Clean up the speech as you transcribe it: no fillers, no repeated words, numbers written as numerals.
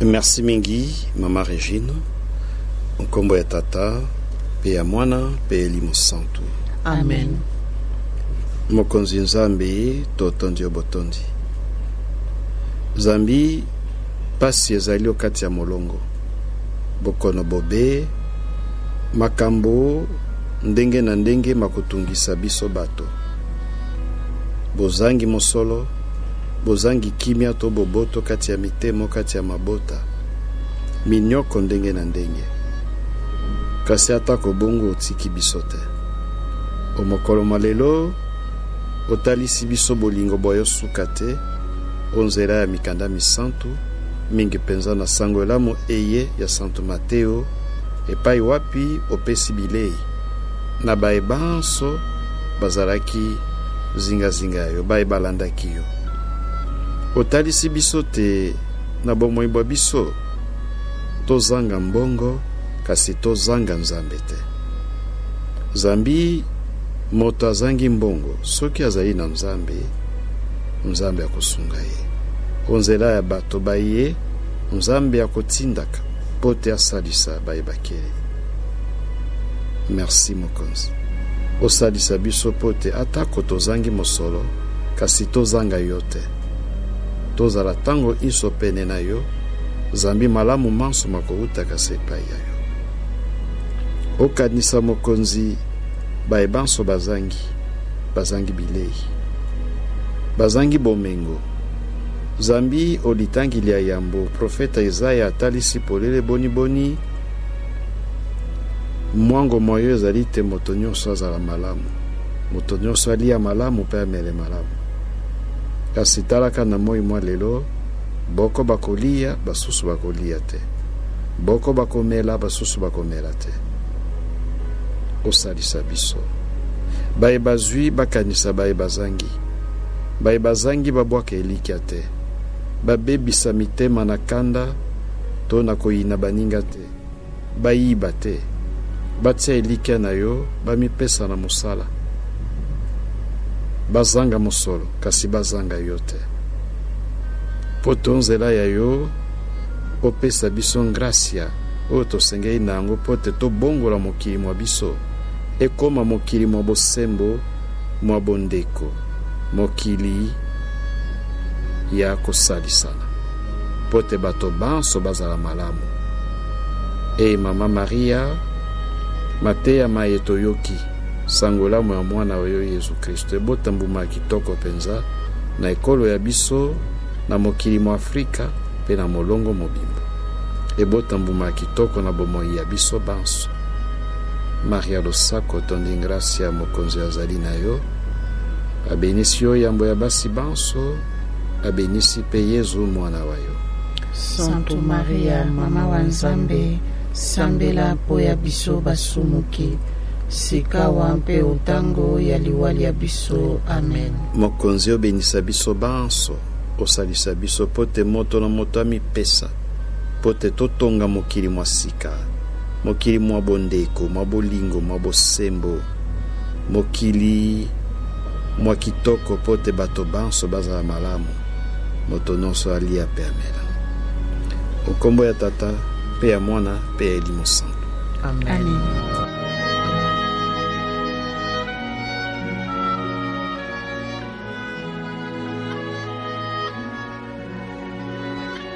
Merci mingi mama Regine. Nkombo ya Tata mpe ya Mwana mpe ya Elimo Santu. Amen. Mokonzi Nzambe, totondi yo botondi. Zambi pasi ezali o kati ya molongo, bokono bobe, makambo ndenge na ndenge makotungisa biso bato. Bozangi mosolo, bozangi kimia to boboto kati ya mitema o kati ya mabota, minyoko ndenge na ndenge. Kasi atako bongo otiki biso te. O mokolo mwa lelo, otalisi biso bolingo bwa yo suka te o nzela ya mikanda misantu, mingi mpenza na Sango Elamu eye ya Santu Mateo, epai wapi opesi bilei na baye banso bazalaki zingazinga ya yo, baye balandaki yo. Otalisi biso te na bomoi bwa biso tozanga mbongo, kasi tozanga Nzambe te. Zambi moto azangi mbongo, soki azali na Nzambe, Nzambe akosunga ye. O nzela ya bato baye Nzambe akotindaka mpo te asalisa baye bakeli. Merci Mokonzi. Osalisa biso mpo te atako tozangi mosolo, kasi tozanga yo te. Tozala tango inso pene na yo, zambi malamu manso makowutaka se epai ya yo. Okanisa Mokonzi baye banso bazangi, bazangi bilei, bazangi bomengo, zambi o litangi lya yambo profeta Isaya atalisi polele boni boni mwango mwa yo ezali te moto nyonso azala malamu, moto nyonso alia malamu mpe amele malamu. Kasi talaka na moi mwa lelo, boko bakolia, basusu bakolia te, boko bakomela, basusu bakomela te. Osalisa biso. Baye bazwi bakanisa baye bazangi, baye bazangi babwaka elikya te, babebisa mitema na kanda to na koyina baninga te, bayiba te, batia elikya na yo, bamipesa na mosala, bazanga mosolo kasi bazanga yo te. Mpo to nzela ya yo opesa biso ngrasia oyo tosengeli na yango mpo te tobongola mokili mwa biso ekoma mokili mwa bosembo, mwa bondeko, mokili ya kosalisana, mpo te bato banso bazala malamu. E Mama Maria, mateya maye toyoki, sango elamu ya Mwana wa yo Yezu Kristo, ebota mbuma ya kitoko mpenza na ekolo ya biso, na mokili mwa Afrika mpe na molongo mobimba. Ebota mbuma ya kitoko na bomoi ya biso banso. Maria losako, otondi ngrasia, Mokonzi azali na yo. Abenisi yo yambo ya basi banso, abenisi mpe Yezu mwana wa yo. Santu Maria, Mama wa Nzambe, sambela mpo ya biso basumuki, sikawa mpe o ntango ya liwa lya biso. Amen. Mokonzi obenisa biso banso, osalisa biso mpo te moto na moto amipesa mpo te totonga mokili mwa sika, mokili mwa bondeko, mwa bolingo, mwa bosembo, mokili mwa kitoko mpo te bato banso bazala malamu, moto nyonso alia mpe amela. O nkombo ya Tata mpe ya Mwana mpe ya Elimo Santu. Amen. Amen.